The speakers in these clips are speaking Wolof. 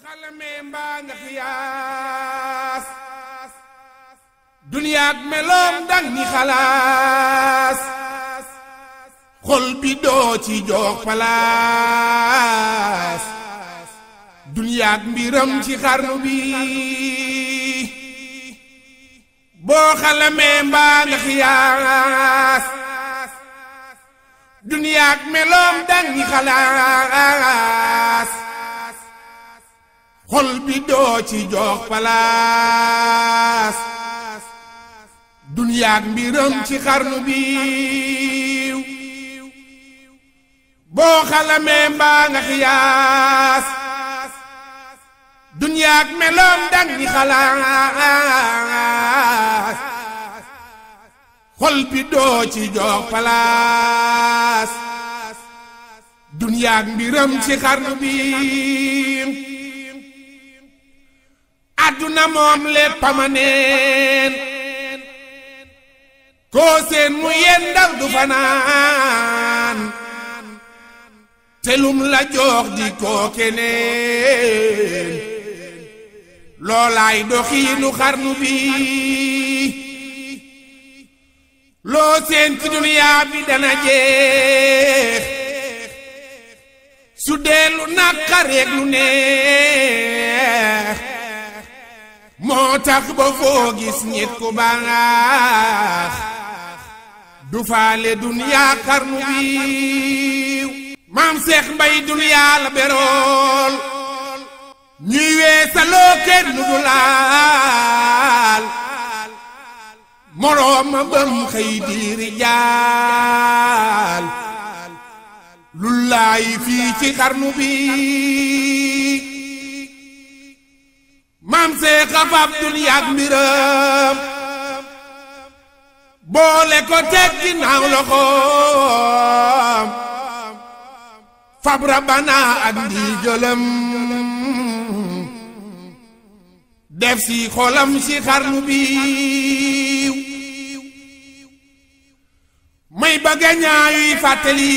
xalamee mbaa nga xiyaas duniyaak meloom dang ni xalaas xol bi doo ci jox palaas duniyaak mbiram ci xarnu bi boo xalamee mbaa nga xiyaas duniyaak meloom dang ni xalaas xol bi doo ci jox palaas duniyaak mbiram ci xarnu bi boo xalamee mbaa nga xiyaas duniyaak meloom dang ni xalaas xol bi doo ci jox palaas duniyaak mbiram ci xarnu bi àdduna moom léppama neen koo seen mu yendal du fanaan telum la jox di koo keneen loolaay doxiinu xarnu bi loo seen ci duniyaa bi dana jeex su dee lu naqareek lu neex moo tax ba foo gis nit ku baax du faale duniyaa xarnu bi maam Seex Mbay duniyaa la berool ñuy weesaloo kenn du laal moroom ma bam xëy di rijaal lullaay fii ci xarnu bi maam Seex a fab duniyaak mbiram boole ko teg ginnaaw loxoom fab rabana ak ndigalam def si xolam si xarnu bi may bëgga ñaayuy fàttali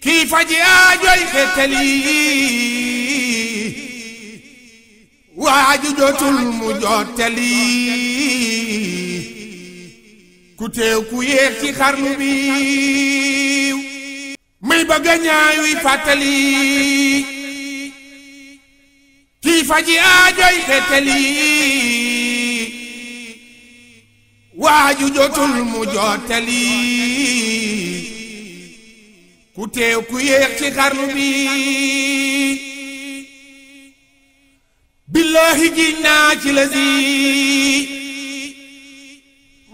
kii faji aajoy xettali waaju jotul mu jottali ku teew ku yéex ci xarnu bi may bëgga ñaayuy fàttali kii faji aajoy xettali waaju jotul mu jottali ku teew ku yéex ci xarnu bi billahi giñ naa ci la si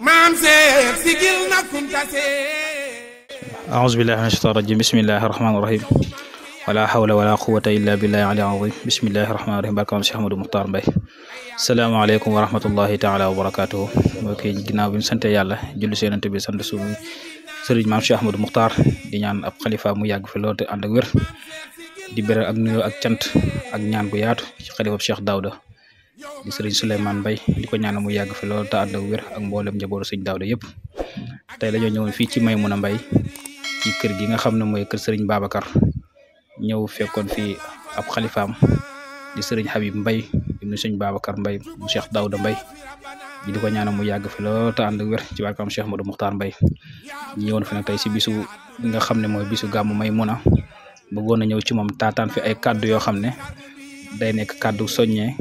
maam Seex sigil na kuntase a'uuzu billahi mina shaytaani rajiim bismillahi rahmaani rahiim wala hawla wala quwwata illa billahi ali azim bismillahi rahmaani rahiim barka Cheikh Ahmadou Mokhtar Mbaye salaamaaleykum wa rahmatullahi taala wa barakatuhu mbokk yi ginnaaw bi ñu sante yàlla julli si Yonent bi sant suñu sëriñ maam Cheikh Ahmadou Mokhtar di ñaan ab xalifa mu yàgg fi lool te ànd ak wér di beral ak nuyoo ak cant ak ñaan bu yaatu ci xalifa Cheikh Daouda di sëriñ Souleymane Mbaye di ko ñaan mu yàgg fi lool te ànd ak wér ak mboolem njabootu sëriñ Daouda yëpp tey dañoo ñëwoon fii ci Maymuna Mbaye ci kër gi nga xam ne mooy kër sëriñ Babacar ñëw fekkoon fii ab xalifaam di sëriñ Habib Mbaye ibnu sëriñ Babacar Mbaye mu Cheikh Daouda Mbaye di ko ñaan mu yàgg fi lool te ànd ak wér ci barkam Cheikh Ahmadou Mokhtar Mbaye ñu ñëwoon fi nag tey si bisu nga xam ne mooy bisu gàmmu Maymuna bëggoon na ñëw ci moom taataan fi ay kàddu yoo xam ne day nekk kàddu soññee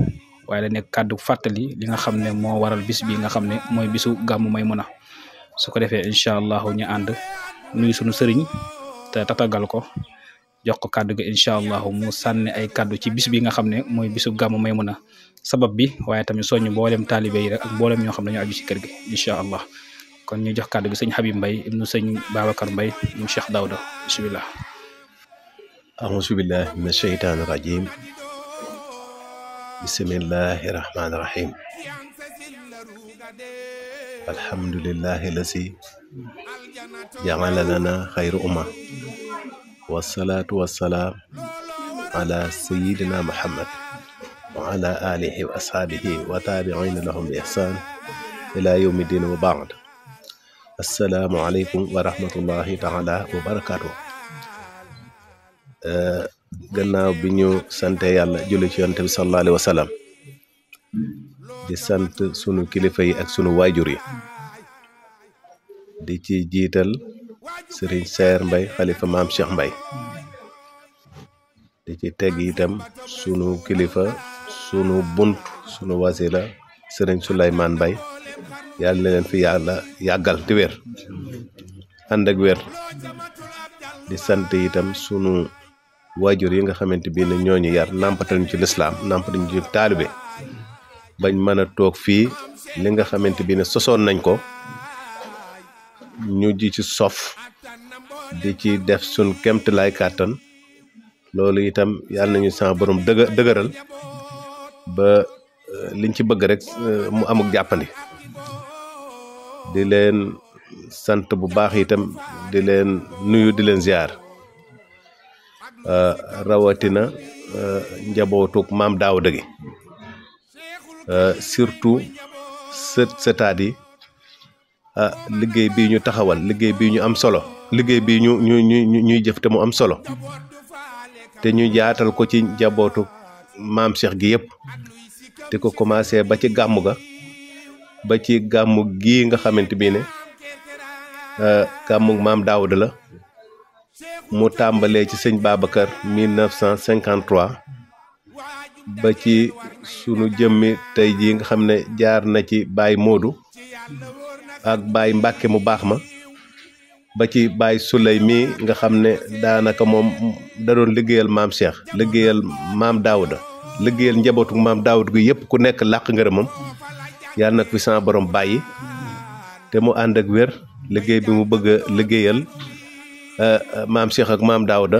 waaye day nekk kàddu fàttali li nga xam ne moo waral bis bi nga xam ne mooy bisu gàmmu Maymuna su ko defee incha allahu ñu ànd nuyu sunu sëriñ te tatagal ko jox ko kàddu gi incha allahu mu sànni ay kàddu ci bis bi nga xam ne mooy bisu gàmmu Maymuna sabab bi waaye tamit soññ mboolem taalibe yi rek ak mboolem ñoo xam ne dañoo aju ci kër gi incha allah kon ñu jox kàddu gi sëñ Habib Mbaye ibnu sëñ Babacar Mbaye ibnu Cheikh Daouda bismillah a'uuzu billahi mina shaytaani rajiim bismillahi rahmaani rahiim alhamdulillahi lazi ja'ala lana xayra umma wassalaatu wassalaam ala sayyidina Muhammad wa ala alihi wa ashaabihi wa taabi'iina lahum bi ihsaan ila yawmi diin wa ba'd assalaamu aleykum wa rahmatullahi taala wa barakaatu gannaaw bi ñu sante yàlla julli ci yonent bi sallallahu alayhi wa sallam di sant sunu kilifa yi ak sunu waajur yi di ci jiital sëriñ Saer Mbay xalifa maam Cheikh Mbay di ci teg itam sunu kilifa sunu bunt sunu wasila sëriñ Souleymane Mbay yàlla na leen fi yàlla yàggal te wér ànd ak wér di sant itam sunu waajur yi nga xamante bi ne ñooñu yar nàmpatal ñu ci lislaam nàmpatal ñu ci taalibe bañ mën a toog fii li nga xamante bi ne sosoon nañ ko ñu ji ci sof di ci def sun kemtalaay kàttan loolu itam yàlla nañu sama borom dëgëral ba liñ ci bëgg rek mu amuk jàppandi di leen sant bu baax itam di leen nuyu di leen ziar rawatina njabootuk maam Daawda gi surtout sëtaat yi liggéey bii ñu taxawal liggéey bii ñu am solo liggéey bii ñuy jëf te mu am solo te ñu jaatal ko ci njabootuk maam Cheikh gi yëpp te ko commencé ba ci gàmmu ga ba ci gàmmu gii nga xamante bi ne gàmmu maam Daawda la mu tàmbalee ci sëñ Babacar 1953 ba ci sunu jëmmi tey jii nga xam ne jaar na ci Baye Modou ak Baye Mbàkke mu baax ma ba ci Baye Souley mii nga xam ne daanaka moom da doon liggéeyal maam Cheikh liggéeyal maam Daawda liggéeyal njabootu maam Daawda gi yëpp ku nekk làq ngërëmam yàlla nag fi sama borom bàyyi te mu ànd ak wér liggéey bi mu bëgg a liggéeyal maam Cheikh ak maam Daawda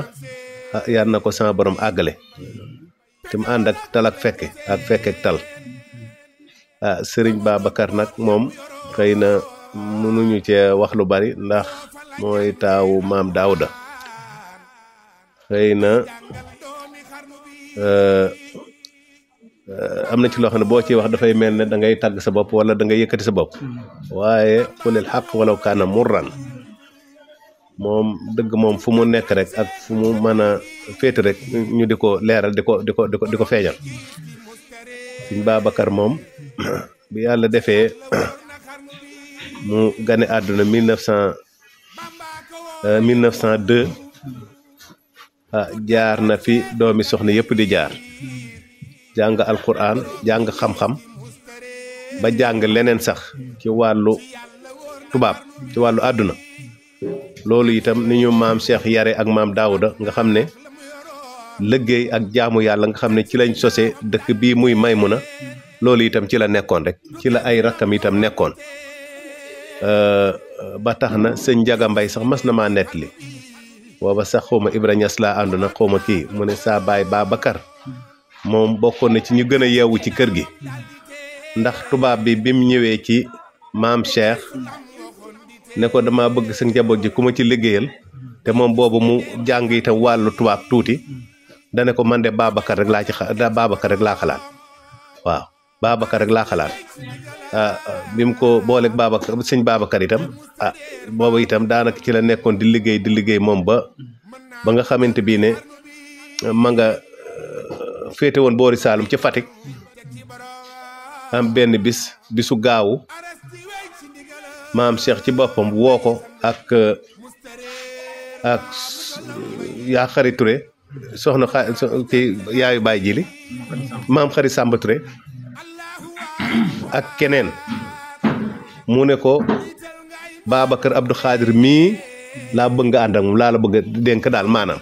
yàlla na ko sama borom àggale te mu ànd ak tal ak fekke ak tal sëriñ Babacar nag moom xëy na mënuñu cee wax lu bari ndax mooy taawu maam Daawda xëy na am na ci loo xam ne boo ciy wax dafay mel ne da ngay tàgg sa bopp wala da ngay yëkkati sa bopp waaye xulil xaq walaw kaana murran moom dëgg moom fu mu nekk rek ak fu mu mën a féete rek ñu di ko leeral di ko feeñal sëñ Babacar moom bi yàlla defee mu gane àdduna 1902 jaar na fi doomi soxna yëpp di jaar jàng alquran jàng xam-xam ba jàng leneen sax ci wàllu tubaab ci wàllu àdduna loolu itam ni ñu maam Cheikh yare ak maam Daawda nga xam ne liggéey ak jaamu yàlla nga xam ne ci lañ sose dëkk bii muy Maymuna loolu itam ci la nekkoon rek ci la ay rakkam itam nekkoon ba tax na sëñ Njaga Mbay sax mas na maa nettali booba sax xawma Ibra Ñas laa ànd na xawma kii mu ne saa baay Babacar moom bokkoon na ci ñu gën a yeewu ci kër gi ndax tubaab bi bim ñëwee ci maam Cheikh ne ko dama bëgg sa njaboot ji ku ma ci liggéeyal te moom boobu mu jàng itam wàllu tubaab tuuti dane ko man de Babacar rek laa xalaat waaw Babacar rek laa xalaat bi mu ko booleeg Babacar sëñ Babacar itam boobu itam daanaka ci la nekkoon di liggéey moom ba nga xamante bii ne ma nga féete woon boori Saalum ci Fatick am benn bisu gaawu maam Cheikh ci boppam woo ko ak yaa Xari Touré soxna kii yaayu Baay Jili maam Xari Samba Touré ak keneen mu ne ko Babacar Abdou Khadir mii laa bëgg nga ànd ak moom laa la bëgg a dénk daal maanaam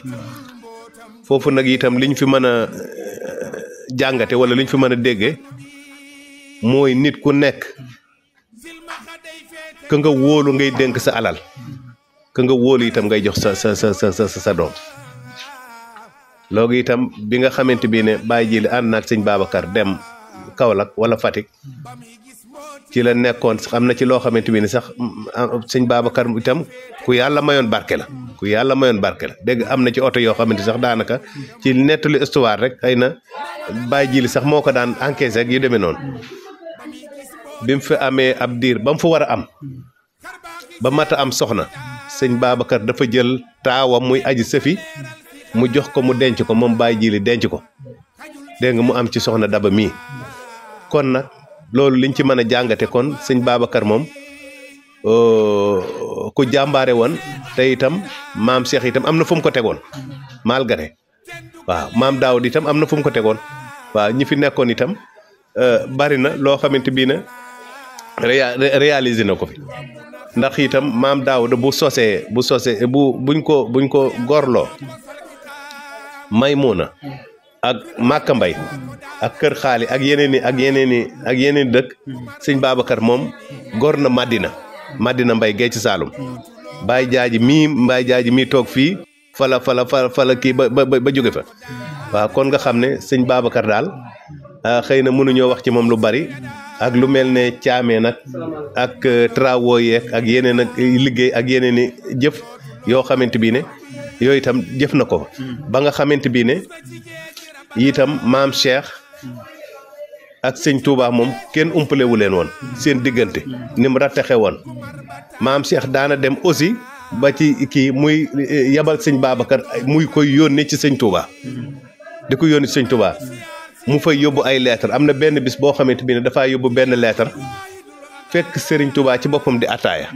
foofu nag itam liñ fi mën a jàngate wala liñ fi mën a déggee mooy nit ku nekk ka nga wóolu ngay dénk sa alal ka nga wóolu itam ngay jox sa doom loolu itam bi nga xamante bi ne Baye Jili ànd naag sëñ Babacar dem Kaolack wala Fatick ci la nekkoon am na ci loo xamante bi ne sax sëñ Babacar itam ku yàlla mayoon barke la dégg am na ci oto yoo xamante sax daanaka ci nettali histoire rek xëy na Baye Jili sax moo ko daan encaissé ak yu demee noonu bi mu fi amee ab diir ba mu fa war a am ba mata am soxna sëñ Babacar dafa jël taawam muy aji sëfi mu jox ko mu denc ko moom Baye Jili denc ko dégg nga mu am ci soxna Daba mii kon nag loolu liñ ci mën a jàngate kon sëñ Babacar moom ku jàmbaare woon te itam maam Cheikh itam am na fu mu ko tegoon malgré waaw maam Daawud itam am na fu mu ko tegoon waaw ñi fi nekkoon itam bari na loo xamante bii na réalisé na ko fi ndax itam maam Daawud bu sosee buñ ko gorloo Maymuna ak Màkka Mbay ak Kër Xaali ak yeneen dëkk sëñ Babacar moom gor na Madina Mbay gee ci Saalum Baye Jaaji mii toog fii fala kii ba jóge fa waaw kon nga xam ne sëñ Babacar daal xëy na mënuñoo wax ci moom lu bari ak lu mel ne caamee nag ak travaux yeeg ak yeneen ak liggéey ak yeneen i jëf yoo xamante bi ne yooyu itam jëf na ko ba nga xamante bi ne itam maam Cheikh ak sëñ Touba moom kenn umpalewu leen woon seen diggante ni mu rattaxe woon maam Cheikh daana dem aussi ba ci kii muy yabal sëñ Babacar muy koy yónnee ci sëñ Touba di ko yónni ci sëñ Touba mu fay yóbbu ay lettre am na benn bis boo xamante bi ne dafaa yóbbu benn lettre fekk Serigne Touba ci boppam di ataaya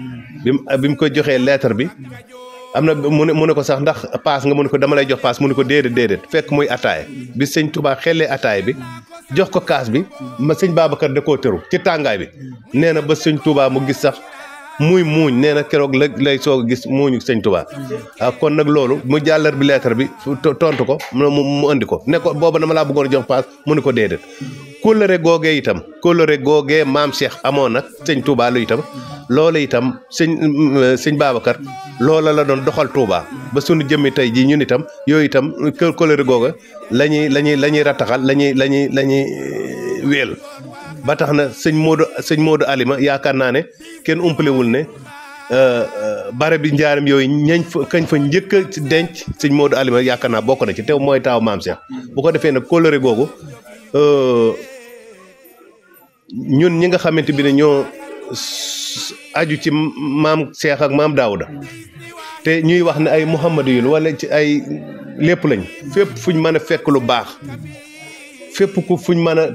bi mu ko joxee lettre bi am na mu ne ko sax ndax paas nga mu ne ko dama lay jox paas mu ne ko déedéet fekk muy ataaya bi sëñ Touba xellee ataaya bi jox ko kaas bi ma sëñ Babacar da koo tëru ci tàngaay bi nee na ba sëñ Touba mu gis sax muy muuñ nee na keroog lay soog a gis muuñu sëñ Touba kon nag loolu mu jàllar bi lettre bi tontu ko mu andi ko ne ko booba dama laa bëggoon a jox paas mu ne ko déedéet kóllëre googee maam Cheikh amoon nag sëñ Touba lu itam loola itam sëñ Babacar loola la doon doxal Touba ba sunu jëmmi tey jii ñun itam yooyu itam kóllëre googa la ñuy rattaxal la ñuy wéel ba tax na sëñ Modou Alima yaakaar naa ne kenn umpalewul ne bare bi njaaram yooyu kañ fa njëkk a denc sëñ Modou Alima yaakaar naa bokk na ci tew mooy taaw maam Cheikh bu ko defee nag kóllëre googu ñun ñi nga xamante bi ne ñoo aju ci maam Cheikh ak maam Daouda te ñuy wax ne ay Muhammadu yul wala ci ay lépp lañ fépp fuñ mën a fekk lu baax fépp ku fuñ mën a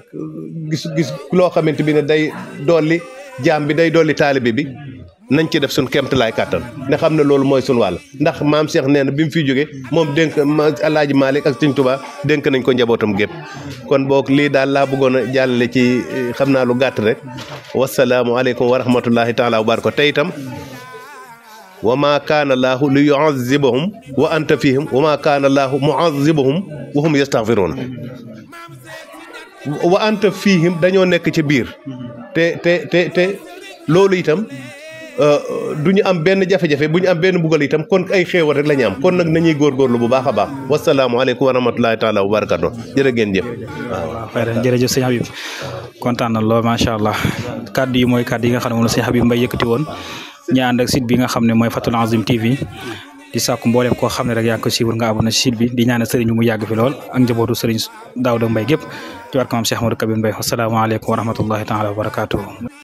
gis loo xamante bi ne day dolli jaam bi day dolli taalibe bi nañ ci def suñ kemtalaay kàttan ne xam ne loolu mooy suñ wàll ndax maam Cheikh nee na bi mu fiy jógee moom dénk Alaaji Malick ak Sëñ Tuubaa dénk nañ ko njabootam gépp kon boog lii daal laa bëggoon a jàllale ci xam naa lu gàtt rek wasalaamu aleykum wa rahmatullahi taala wa barakatuh te itam wa ma kaana allaahu li yuazibahum wa anta fihim wa ma kaana allaahu muazibahum wa hum yastaghfiruuna wa anta fihim dañoo nekk ci biir te loolu itam du ñu am benn jafe-jafe bu ñu am benn buggal itam kon ay xéewal rek la ñu am kon nag nañuy góorgóorlu bu baax a baax wasalaamualeykum wa rahmatulahi taala wa barakatu jërë ngeen jëf waaw jërëjëf sëñ Habib kontaan na lool macha allah kaddu yi mooy kaddu yi nga xam ne moom la sëñ Habib Mbaye yëkkati woon ñu ànd ak site bi nga xam ne mooy Fathul Azim TV di sàkku mboolem koo xam ne rek yaa ngi ko suivre nga abonné ci site bi di ñaanal sëriñ mu yàgg fi lool ak njabootu sëriñ Daouda Mbaye gépp ci barke maam Cheikh Ahmadou Kabir Mbaye wasalaamaaleykum wa rahmatullahi taala wa barakatuh